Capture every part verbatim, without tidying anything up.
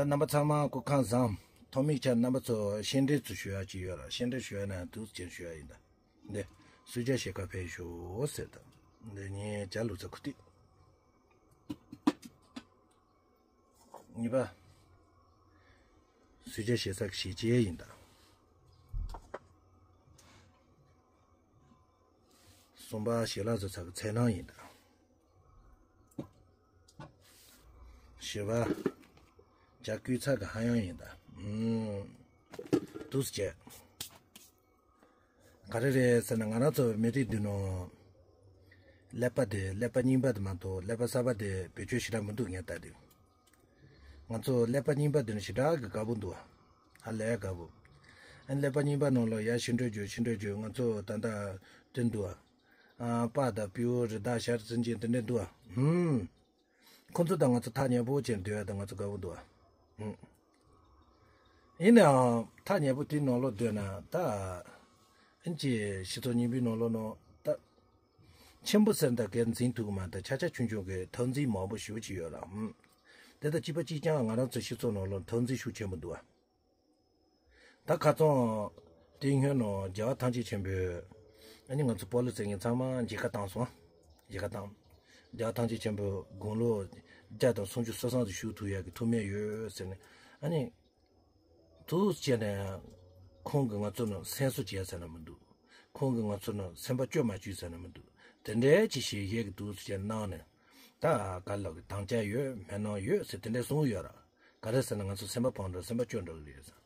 རྣམ་པ་ཚང་མ་སྐུ་ཁམས་བཟང་། ཐོག་མའི་ཆར་རྣམ་པ་ཚོ་ཤེས་འདྲེན་ཚུལ་ཞུ་ཡ་ཅིག་ཡོད་ར། ཤེས་འདྲེན་ཞུ་ཡ་ན་འདུག་ཅེས་ཞུ་ཡ་ཡིན་ད། འདི་སུ་ཇ་ཞེ་ཁ་ཕེ་ཤོ་ཟེར་ད། འདི་ངའི་ཇ་ལུ་ཚ་ཁུ་ཏི། གཉིས་པ། སུ་ཇ་ཞེ་ས་གི་ཞེ་ཅེ་ཡིན་ད། གསུམ་པ། ཞེ་ལ་བཟོ་ས་གི་ཚེ་ནང་ཡིན་ད། བཞི་པ། ཇ་སྐུལ་ཚ་གི་ཧ་ཡང་ཡིན་ད། ཨུམ། འདུག་སེ་བྱས། ག་རེ་རེད་ཟེར་ན། ང་རང་ཚོ་མི་རིགས་འདི་ནང་ཀླད་པ་དེ། ཀླད་པ་རྙིང་པ་དེ་མ་གཏོགས་ཀླད་པ་གསར་པ་དེ་བེད་སྤྱོད་ཞེ་དྲག་མི་འདུག་ངས་ལྟ་དུས། ང་ཚོ་ཀླད་པ་རྙིང་པ་དེ་ནི་ཞེ་དྲག་གི་དགའ་པོ་འདུག་ཧ་ལས་དགའ་པོ། ཨ་ནི་ཀླད་པ་རྙིང་པ་ནང་ལ་ཡར་ཤི་འགྲོ་རྒྱུ་ཤི་འགྲོ་རྒྱུ། ང་ཚོ་ད་ལྟ་དེ་འདུག་ཨ། པཱ་དང་སྤྲེའུ། རི་དྭགས། ཤར་སེམས་ཅན་དེ་འདྲ་འདུག་ཨ། ཧུམ། ཁོ་ཚོ་དང་ང་ཚོ་ཐག་ཉེ་པོ་བྱས་སྡོད་ཡ་དང་ང་ཚོ་དགའ་པོ་འདུག་ཨ། ཧུམ། ཡིན་ནའང་ཐག་ཉེ་པོ་དེའི་ནང་ལོགས་སྡོད་ན་ད། ཨིན་ཅི་སྤྱི་ཚོགས་རྙིང་པའི་ནང་ལོགས་ནང་ད། ཆེན་པོ་ཟེར་འདྲ་གས་འཛིན་ཐུབ་ཀྱི་མ་རེད། ཆ་ཆ་ཆུང་ཆུང་གི་འཐབ་འཛིང་མང་པོ་ཞེ་པོ་ཅིག་ཡོད་ར། ཧུམ། དེ་དང་གཅིག་པ་གཅིག་རྐྱང་ང་རང་ཚོའི་སྤྱི་ཚོགས་ནང་ལོགས་འཐབ་འཛིང་ཤུགས་ཆེན་པོ་འདུག་ཨ། ད་ཁ་སང་དེ་སྔོན་ནང་རྒྱལ་བ་ཐམས་ཅད་མཁྱེན་པའི། ཨ་ནི་ང་ཚོ་སྤོ་ལོ་རྩེད་མཁན་ཚང་མ་མཇལ་ཁ་བཏང་སོང་། མཇལ་ཁ་བཏང་། རྒྱལ་བ་ཐམས་ཅད་མཁྱེན་པའི་དགུང་ལོ་བརྒྱ་དང་སུམ་ཅུ་སོ་གསུམ་དུ་བཞུགས་ཐུབ་ཡག་གི་ཐུགས་སྨོན་ཡོད་ཟེར་ནས། ཨ་ནི་འདུག་སེ་བྱས་ནས་ཁོང་གིས་ང་ཚོ་ནང་སེམས་གསོ་བྱས་ཟེར་ན་མི་འདུག་ཁོང་གིས་ང་ཚོ་ནང་སེམས་པ་སྐྱོ་མ་བཅུག་ཟེར་ན་མི་འདུག་དེ་འདྲའི་ཅིག་ཞིག་ཡས་ཀྱི་འདུག་སེ་བྱས་གནང་ནས། ད་ག་ལོག་གི་དམ་བཅའ་ཡོད། སྨོན་ལམ་ཡོད་ཟེར་དེ་འདྲ་གསུངས་ཡོད་ར། ག་རེ་ཟེར་ན་ང་ཚོ་སེམས་པ་ཕངས་འགྲོ། སེམས་པ་སྐྱོ་འགྲོ་གི་རེད་ཟེར།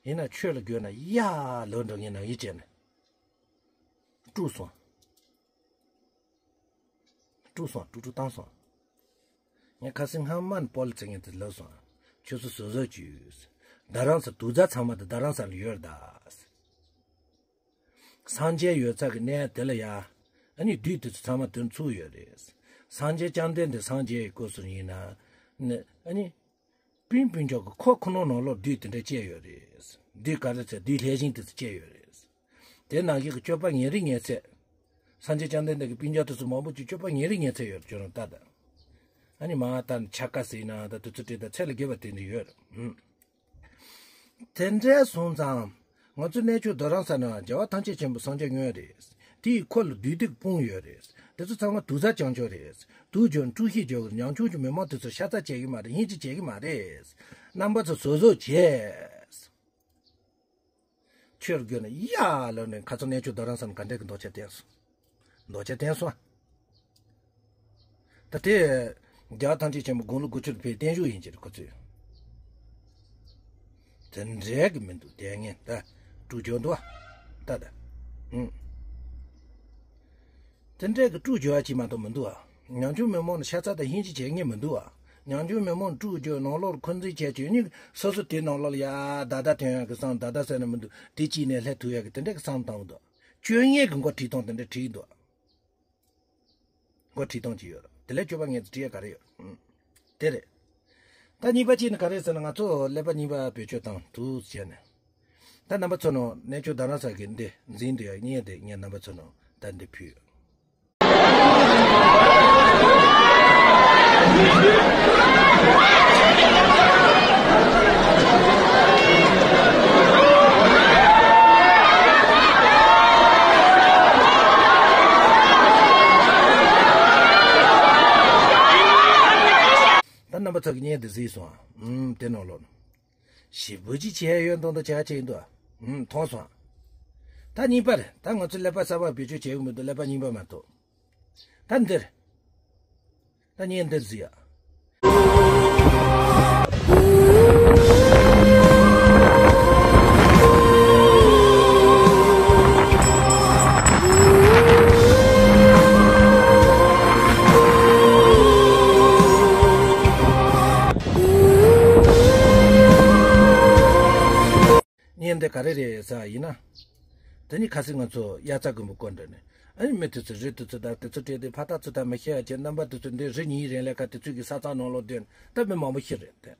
ཡིན་ན་ཆོས་ལ་དགོས་ན་ཡར་ལོག་འགྲོ་ངེས་ནང་ཡིན་བྱས་ནས། དཀྲུགས་སོང་། དཀྲུགས་སོང་། དཀྲུགས་དཀྲུགས་བཏང་སོང་། ངས་ཁ་སང་སྔ་མ་ནས་སྤོ་ལོ་རྩེད་མཁན་དེ་ལབ་སོང་། ཁྱོད་ཚོ་བཟོད་བཟོད་བྱོས། རྡ་རམ་ས་དུག་རྫས་ཚང་མ་དེ་རྡ་རམ་ས་ལ་ཡོད་རེད་ད། སངས་རྒྱས་ཡོད་ས་གི་གནས་དེ་ལ་ཡ། ཨ་ནི་བདུད་དེ་ཚོ་ཚང་མ་དེར་ཚུགས་ཡོད་རེད། སངས་རྒྱས་བཅོམ་ལྡན་འདས་སངས་རྒྱས་ཡི་སྐུ་གསུང་ཡིན་ན། ནི་ཨ་ནི། སྤུན་སྤུན་མཆོག་གི་ཁོག་ཁོ་ནོ་ནང་ལོགས་བདུད་དེ་འདྲ་སྐྱེས་ཡོད་རེད། བདུད་ག་རེ་ཟེར། བདུད་ལྷས་བྱིན་དེ་ཚོ་སྐྱེས་ཡོད་རེད། དེ་ནང་བཞིན་གྱི་སྤྱོད་པ་ངན་རིགས་ངན་ཚད། སངས་རྒྱས་བཅོམ་ལྡན་འདས་ཀྱི་སྤུན་ཀྱག་དེ་ཚོ་མང་པོ་ཅིག་སྤྱོད་པ་ངན་རིགས་ངན་ཚད་ཡོད་རེད། ཁྱོད་རང་ལྟ་དང་། ཨ་ནི་མ་ལྟ་ན་ཆ་ག་ཟེར་ན་ད་དེ་ཚོ་བྲིས་ད་ཚད་ལས་བརྒལ་བ་དེ་འདྲ་ཡོད་རེད། ཧུམ། དེ་འདྲ་སོང་ཙང་། ང་ཚོ་གནས་མཆོག་རྡ་རམ་ས་ན་རྒྱལ་བ་ཐམས་ཅད་མཁྱེན་པ་སངས་རྒྱས་དངོས་རེད། དེའི་འཁོར་ལ་བདུད་སྡིག་སྤུངས་ཡོད་རེད། དེ་ཚོ་ཚང་མ་དུག་རྫས་བྱང་ཆུབ་རེད། དུག་འཇོག་དཀྲུག་ཤིང་འཇོག་གི། ཉམ་ཆུང་ཆུང་མི་མང་དེ་ཚོར་ཤ་ཚ་བྱེད་ཀྱི་མ་རེད། སྙིང་རྗེ་བྱེད་ཀྱི་མ་རེད། རྣམ་པ་ཚོ་བཟོད་བཟོད་བྱས། ཆོས་དགོས་ན་ཡར་ལོག་ནས་ཁ་སང་གནས་མཆོག་རྡ་རམ་ས་ན་ག་འདྲ་གི་འདོགས་ཆ་བསྟན་སོང་། འདོགས་ཆ་བསྟན་སོང་། ད་དེ། རྒྱལ་བ་ཐམས་ཅད་མཁྱེན་པ་དགུང་ལོ་དགུ་བཅུ་ལ་ཕེབས་བརྟན་བཞུགས་ཡིན་གྱི་རེད་ཁོ་ཚོས། དེ་འདྲའི་གི་མི་འདུག་དེ་ངས་ད་དཀྲུག་འཇོག་འདུག་ཨ། ད་ད། ཨུང་། དེ་འདྲའི་གི་དཀྲུག་འཇོག་ཡ་ཅིག་མ་གཏོགས་མི་འདུག་ཨ། ཉམ་ཆུང་མི་མང་ལ་ཤ་ཚ་དང་ཧིང་གཅིག་བྱེད་ངེས་མི་འདུག་ཨ། ཉམ་ཆུང་མི་མང་དཀྲུག་འཇོག་ནང་ལོགས་ལ་འཁོན་འཛིན་བྱས་བྱས་ནི་སོ་སོ་དེ་ནང་ལོགས་ལ་ཡ་ད་ད་ཐོན་ཡ་གི་བསམ། ད་ད་ཟེར་ན་མི་འདུག་དེ་གཅིག་ནས་ལྷད་ཐུབ་ཡ་གི་དེ་འདྲའི་གི་བསམ་བཏང་འདུག་སྤྱོད་ངན་གི་མགོ་ཁྲིད་སྟངས་དེ་འདྲ་ཁྲིད་འདུག་མགོ་ཁྲིད་སྟངས་ཅིག་ཡོད་རེད། དེ་ལས་སྤྱོད་པ་ངན་ཚོ་ཁྲིད་ཡ་ག་རེ་ཡོད། ཨུམ། དེ་རེད། ད་གཉིས་པ་གཅིག་ནི་ག་རེ་ཟེར་ན། ང་ཚོ་ཀླད་པ་རྙིང་པ་བེད་སྤྱོད་བཏང་འདུག་བྱས་ནས། ད་རྣམ་པ་ཚོ་ནང་གནས་མཆོག་རྡ་རམ་ས་གི་འདི་འཛིན་འདུག་ཡ་བརྙན་དེ་ངས་རྣམ་པ་ཚོ་ནང་ད་འདི་ཕུལ་ཡོད། ད་རྣམ་པ་ཚོ་གིས་བརྙན་འདི་གཟིགས་སོང་ཨ། ཨུམ། དེ་ནང་ལོགས་ཞེ་པོ་ཅིག་བྱས་ཡོད་མདོག་མདོག་ཆགས་ཆགས་ཡིན་འདུག་ཨ། ཨུམ། མཐོང་སོང་ཨ། ད་གཉིས་པ་རེད། ད་ང་ཚོ་ཀླད་པ་གསར་པ་བེད་སྤྱོད་བྱེད་ཀྱི་མི་འདུག་ཀླད་པ་རྙིང་པ་མ་གཏོགས། ད་འདིར། ད་བརྙན་འདིར་གཟིགས་ཡ། བརྙན་འདི་ག་རེ་རེད་ཟེར་བ་ཡིན་ན། དེ་ནི་ཁ་སང་ང་ཚོ་དབྱར་རྩྭ་དགུན་འབུ་བརྐོ་འགྲོ་ནས། ཨ་ནི་མི་དེ་ཚོ་རི་དེ་ཚོ་དང་དེ་ཚོ་བྲེལ་ཏེ་ཕ་ཐག་ཚོ་དང་མི་ཤེས་ཡ་བྱས། རྣམ་པ་དེ་ཚོ་འདི་རི་གཉིས་རིང་ལས་ཀ་དེ་ཚོ་གི་ས་གཙང་ནང་ལོགས་སྡོད་ནས་ད་མི་མང་པོ་ཤི་རེད་དེ།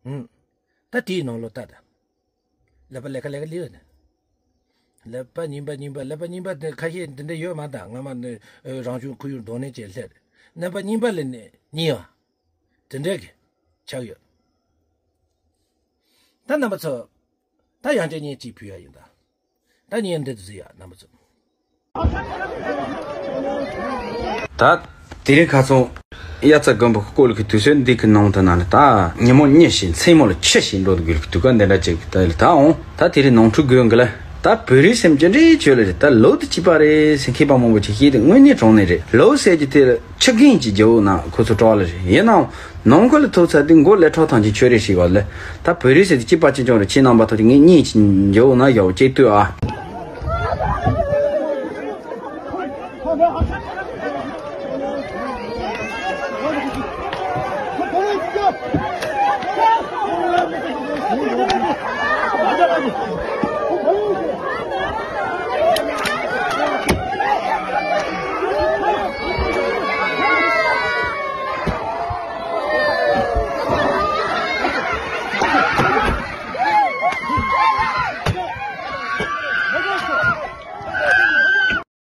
ཧུམ། ད་དེའི་ནང་ལོགས་ལྟ་དང་། ཀླད་པ་ལས་ཀ་ལས་ཀ་ལས་ནས། ཀླད་པ་རྙིང་པ་རྙིང་པ། ཀླད་པ་རྙིང་པ་དེ་ཁ་ཤས་འདི་འདྲ་ཡོད་མ་ད། སྔ་མ་ནས་རང་བྱུང་ཁོར་ཡུག་གདོང་ལེན་བྱས་སླེབས་རེད། ཀླད་པ་རྙིང་པ་ལས་ནས་རྙིང་བ། དེ་འདྲ་གི་ཆགས་ཡོད། ད་རྣམ་པ་ཚོ། ད་ཡང་བསྐྱར་བརྙན་གཅིག་ཕུལ་ཡ་ཡིན་ད། ད་བརྙན་འདི་གཟིགས་ཡ་རྣམ་པ་ཚོ། ད་དེ་རིང་ཁ་སང་དབྱར་རྩྭ་དགུན་འབུ་བརྐོ་ལ་གི་དུས་ཚོད་འདི་གི་ནང་དུ་ན་ལ་ད་ཉིན་མོ་ཉི་ཤིང་མཚན་མོ་ལ་ཆུ་ཤིང་འགྲོ་དགོས་ལ་གི་དུས་སྐབས་འདི་འདྲ་ཅིག་ད་ལ་ད་འོང་ད་དེ་རིང་ནོར་འཁྲུལ་དགོས་འགི་ལ་ད་བོད་རིགས་སེམས་ཅན་འདྲེ་བྱོས་ལ་རེད། ད་ལོ་དུ་གཅིག་པ་རེད་ཟེར་མཁས་པ་མང་པོ་ཅིག་བཤད་དེ་དངོས་གནས་དྲང་གནས་རེད། ལོ་ཟེར་གྱི་དེ་ལ་ཆུ་རྒན་གྱི་རྒྱལ་པོ་ན་ཁོ་ཚོ་གྲོགས་ལ་རེད། ཡིན་ནའང་ནང་ཁུལ་ལ་ཐུག་ཚར་དུས་མགོ་ལས་ཁྲག་ཐང་གི་ཆོས་རེ་ཞིག་བ་ལ་ད་བོད་རིགས་ཟེར་དུས་གཅིག་པ་གཅིག་རྐྱང་རེད། ཁྱེད་རྣམ་པ་ཐོག་ཅིག་ངས་བརྙན་ཅིག་འཇོག་ན་ཡག་པོ་ཅིག་ལྟོས་ཨ།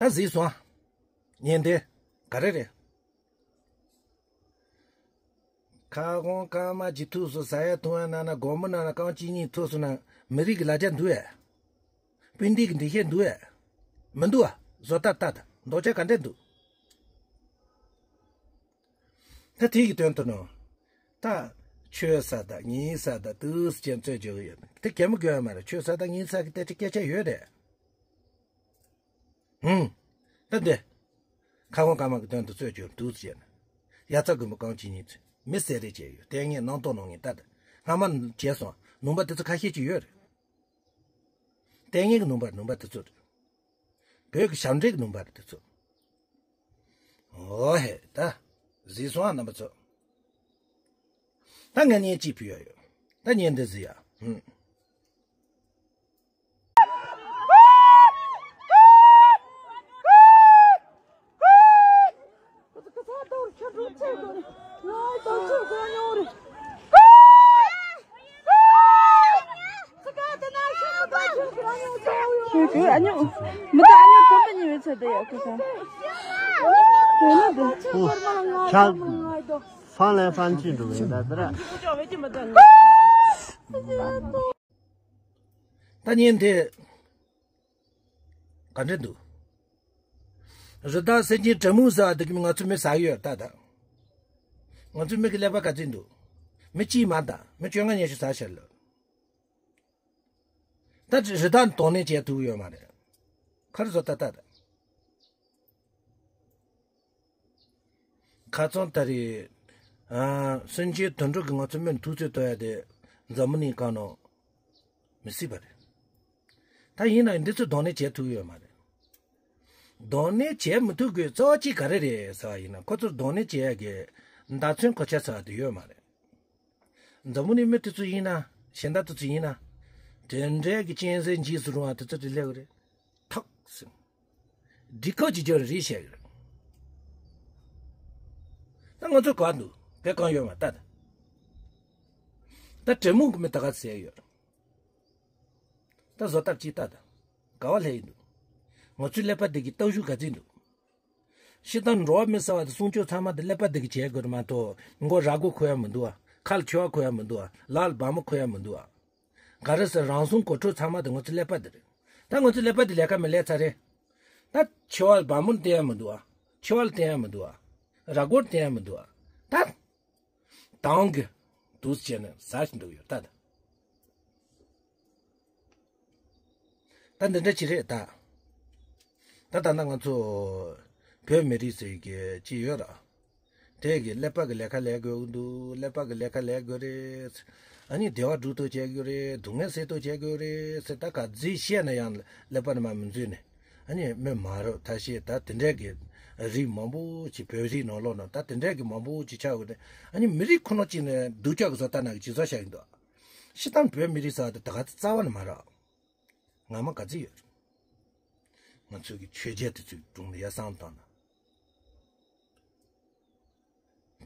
ད་གཟིགས་སོང་། བརྙན་དེ་ག་རེ་རེད། ཁ་སྐོང་སྐར་མ་གཅིག་ཐུག་སོང་ཟ་ཡ་འཐུང་ཡ་ན་ན་སྒོར་མོ་ན་ན་རྐང་གཅིག་གཉིས་ཐུག་སོང་ན་མི་རིགས་ཀྱི་ལ་རྒྱ་འདུག་ཨེ། སྤུན་ཟླའི་གི་འདུ་ཤེས་འདུག་ཨེ། མི་འདུག་ཨ། བཟོ་ལྟ་ལྟ་ད་འདོགས་ཆ་ག་འདྲ་འདུག་ད་དེ་གི་དོན་དུ་ནོ། ད་ཆོས་ས་ད་ཉིན་ས་ད་དུས་སུ་ཅན་རྩོད་རྒྱུ་ཡོད་དེ་གད་མོ་དགོས་ཡ་མ་རེད། ཆོས་ས་ད་ཉིན་ས་གི་ཏེ་ཏེ་སྐད་ཆ་ཡོད་རེད། ཧུམ། ད་འདི། ཁ་སྐོང་སྐར་མ་གི་དོན་དུ་རྩོད་རྒྱུ་འདུག་ཟེར་ན། དབྱར་རྩྭ་དགུན་འབུ་རྐང་གཅིག་གཉིས་ཚེ་མི་ཟེར་རེ་བྱས་ཡོད། ལྟས་ངན་སྣང་དོགས་གནང་ངེས་ལྟ་དང་སྔ་མ་བྱས་སོང་ནུམ་པ་དེ་ཚོ་ཁ་ཤས་ཅིག་ཡོད་རེད། ལྟས་ངན་གི་ནུམ་པ་ནུམ་པ་དེ་ཚོ་རེད། བོད་ཀྱི་ཞབས་འདྲེན་གི་ནུམ་པ་རེད་དེ་ཚོ། འོ་ཧེ་ད། གཟིགས་སོང་ཨ་རྣམ་པ་ཚོ། ད་ངས་བརྙན་གཅིག་ཕུལ་ཡ་ཡོད། ད་བརྙན་འདི་གཟིགས་ཡ། ཧུམ། ད་བརྙན་དེ་ག་འདྲ་འདུག་རི་དྭགས་སེམས་ཅན་དྲི་མུག་ཟ་བ་འདི་གི་ང་ཚོ་མི་ཟ་གི་ཡོད་ད་ད། ང་ཚོའི་མི་གི་ཀླད་པ་ག་ཚོད་འདུག་མི་གཅིག་མ་ད་མི་བཅོ་ལྔ་ཉི་ཤུ་ཟ་ཤར་ལ། ད་རི་དྭགས་དོགས་གནས་བྱས་ཐུབ་ཡོད་མ་རེད། ཁར་བཟོ་ད་ད་ད། ཁ་ཚོན་ད་རེས། ཨ། སུན་ཆེ་དོན་གྲུབ་ཀྱི་ང་ཚོ་སྨན་ཐུག་ཚོད་ལྟོ་ཡ་དེ་འཛམ་བུ་གླིང་གང་ནང་མི་སྲིད་པ་རེད། ད་ཡིན་ན་འདི་ཚོ་གདོང་ལེན་བྱེད་ཐུབ་ཡོད་མ་རེད། གདོང་ལེན་བྱེད་མི་ཐུབ་དགོས་གཙོ་བོ་གཅིག་ག་རེ་རེད་ཟེར་བ་ཡིན་ན་ཁོ་ཚོར་གདོང་ལེན་བྱེད་ཡ་གི་མདའ་མཚོན་གོ་ཆ་ཟེར་བ་དེ་ཡོད་མ་རེད། འཛམ་བུ་གླིང་མི་དེ་ཚོ་ཡིན་ན་གཞན་དག་དེ་ཚོ་ཡིན་ན། དེ་འདྲའི་གི་གཅན་གཟན་འཇིགས་སུ་རུང་བ་དེ་ཚོ་དེ་སླེབས་རེད། ཐག་ཟིན། འདི་ཁོ་ཅི་ཅོ་རེད་བཤད་ཡོད། ད་ང་ཚོ་ག་འདུག་དེ་གང་ཡོད་མ་ལྟ་ད། ད་དྲེད་མོང་གི་མི་ད་ག་ཟེར་ཡོད། ད་བཟོ་ལྟ་ཅིག་ལྟ་ད། ག་བ་སླེབས་ཡིན་འདུག་ང་ཚོའི་ཀླད་པ་འདི་གི་སྟོབས་ཤུགས་ག་ཚོད་འདུག་སྤྱིར་བཏང་འགྲོ་བ་མི་ཟེར་བ་དེ་སྲུང་སྐྱོབ་ཚང་མ་དེ་ཀླད་པ་འདི་གི་བྱེད་དགོས་རེད་མ་གཏོགས་མགོ་ར་མགོ་ཁུར་ཡ་མི་འདུག་ཨ། ཁ་ལ་མཆེ་བ་ཁུར་ཡ་མི་འདུག་ཨ། ལག་ལ་སྦར་མོ་ཁུར་ཡ་མི་འདུག་ཨ། ག་རེ་ཟེར་རང་སྲུང་གོ་ཁྲོད་ཚང་མ་དེ་ང་ཚོའི་ཀླད་པ་འདི་རེད། ད་ང་ཚོའི་ཀླད་པ་འདི་ལས་ཀ་མི་ལས་ཚར་རེད། ད་མཆེ་བ་ལ་སྦར་མོ་བསྟན་ཡ་མི་འདུག་ཨ། མཆེ་བ་ལ་བསྟན་ཡ་མི་འདུག་ཨ། ར་མགོར་བསྟན་ཡ་མི་འདུག་ཨ། ད། དང་གི། འདུག་བྱས་ནས་ཟ་བཞིན་འདུག་ཡོད་ད། ད་འདི་འདྲ་ཅིག་རེད་ད། ད་ད་ལྟ་ང་ཚོ་བོད་མི་རིགས་ཟེར་གྱི་ཅིག་ཡོད་ར། དེ་གི་ཀླད་པ་གི་ལས་ཀ་ལས་དགོས་ཀྱི་འདུག་ཀླད་པ་གི་ལས་ཀ་ལས་དགོས་རེད། ཨ་ནི་བདེ་བ་སྒྲུབ་ཐབས་བྱེད་དགོས་རེད། སྡུག་བསྔལ་སེལ་ཐབས་བྱེད་དགོས་རེད་ཟེར་ད་ག་ཚོད་བཤད་ན་ཡང་ཀླད་པ་ནས་མར་མི་འཛུལ་ནས། ཨ་ནི་མི་མ་རབས་ཐ་ཤལ་ད་དེ་འདྲས་ཀྱི་རིགས་མང་པོ་ཅིག་བོད་རིགས་ནང་ལོགས་ནང་ད་དེ་འདྲས་ཀྱི་མང་པོ་ཅིག་ཆགས་ཡོད་རེད། ཨ་ནི་མི་རིགས་ཁོ་ན་གཅིག་ནས་སྡུག་ཅག་གི་བཟོ་ལྟ་ནང་གི་ཅིག་བཟོ་བཞག་གི་འདུག་སྤྱིར་བཏང་བོད་མི་རིགས་ཟེར་བ་དེ་ད་ག་ཚོད་རྩ་བ་ནས་མ་རག་ངོ་མ་ག་ཚོད་ཡོད། ང་ཚོ་གི་ཆོས་རྒྱལ་དེ་ཚོའི་དྲུང་ནས་ཡར་བསམ་བཏང་ན།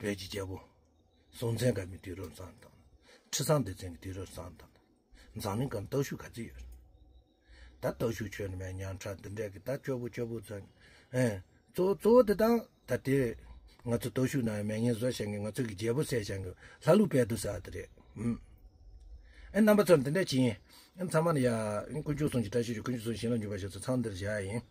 བོད་ཀྱི་རྒྱལ་པོ་སྲོང་བཙན་སྒམ་པོའི་དུས་རབས་བསམ་བཏང་ན། ཁྲི་སྲོང་ལྡེ་བཙན་གྱི་དུས་རབས་བསམ་བཏང་ན། འཛམ་གླིང་སྒང་སྟོབས་ཤུགས་ག་ཚོད་ཡོད། ད་སྟོབས་ཤུགས་ཆོས་ནི་མེད་ཉམ་ཆག་འདི་འདྲས་ཀྱི་ད་སྐྱོ་པོ་སྐྱོ་པོ་ཚོ། ཨེ། གཙོ་གཙོ་བོ་དེ་དང་ད་དེ་ང་ཚོ་སྟོབས་ཤུགས་ནང་མེད་ངན་བཟོ་བྱེད་མཁན་ང་ཚོ་གི་རྒྱལ་པོ་བསད་བྱེད་མཁན་ལྷ་ཀླུ་དཔལ་དུ་ཟེར་བ་དེ་རེད། ཨུམ། ཨེ་རྣམ་པ་ཚོར་འདི་འདྲ་བྱས་ཡིན། ཨེ་ཚང་མ་ནི་ཡ། ཨེ་དཀོན་མཆོག་གསུམ་གྱི་བཀྲ་ཤིས་ཤོག་དཀོན་མཆོག་གསུམ་བྱིན་རླབས་འཇུག་པར་ཤོག་ཚེ་ཚང་འདིར་བཞག་ཡིན།